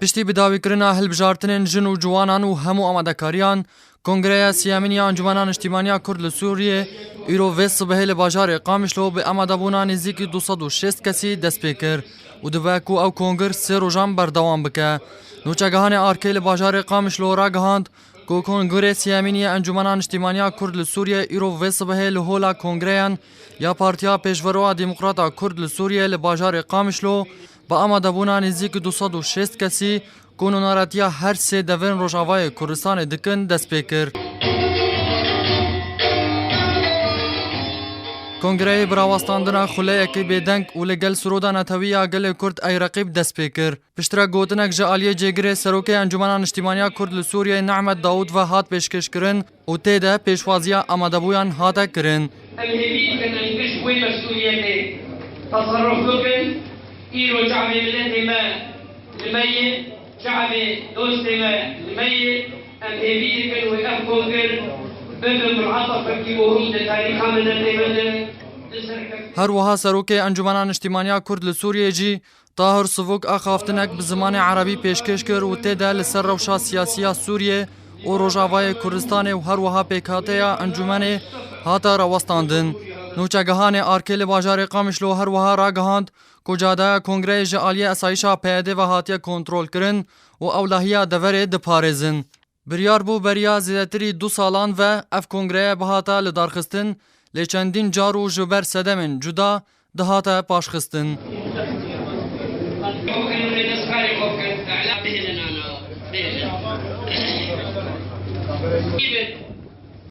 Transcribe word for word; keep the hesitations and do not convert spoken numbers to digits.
Piştî bidawîkirina hilbijartinên jin û ciwanan û hemû amadekariyan, Kongreya Siyemîn ya Encûmena Niştîmaniya Kurd li Sûriyê îro vê sibehê li bajarê Qamişlo bi amadebûna nêzîkî du sed û şêst kesî dest pê kir û dibe ku ew kongir sê rojan berdewam bike. Nûçegihanê Arkê li bajarê Qamişlo ragihand ku Kongirê Siyemîn ya Encûmena Niştîmaniya Kurd li Sûriyê îro vê sibehê li Hola Kongreyan ya Partiya Pêşveroya Demokrata Kurd li Sûriyê li bajarê Qamişlo bi amadebûna nêzîkî du sed û şêst kesî ku nûneretiya her sê devên Rojavayê Kurdistanê dikin, dest pê kir. Kongreyê bi rawestandina xuleyekî bêdeng û li gel siroda netewî ya gelê Kurd ey reqîb dest pê kir. Piştre gotinek ji aliyê cêgirê Serokê Encûmena Niştîmaniya Kurd li Sûriyeyê Nehmet Dawûd ve hat pêşkêşkirin û tê de pêşwaziya amadebûyan hate kirin. Em hêvî dikin em giş wê mesûliyetê teserruf bikin. Îro çavê miletê me li me ye, çavê dostê me li me ye. Em hêvî dikin wê ev kongir bibe mirata fekî muhîm di tarîxa miletê me de, di serkeftin. Her wiha Serokê Encûmena Niştîmaniya Kurd li Sûriyê jî Tahir Sivûk axaftinek bi zimanê erebî pêşkêş kir û tê de li ser rewşa siyasî ya Sûriyê û Rojavayê Kurdistanê û her wiha pêkhateya encûmenê hate rawestandin. Nûçegihanê Arkê li bajarê Qamişlo her wiha ragihand ku cadeya kongreyê ji aliyê esayîşa P Y D ve hatiye kontrolkirin û ewlehiya deverê diparêzin. Biryar bû beriya zêdetirî du salan ve ev kongreye bihata lidarxistin, lê çendîn car û ji ber sedemên cuda dihate paşxistin.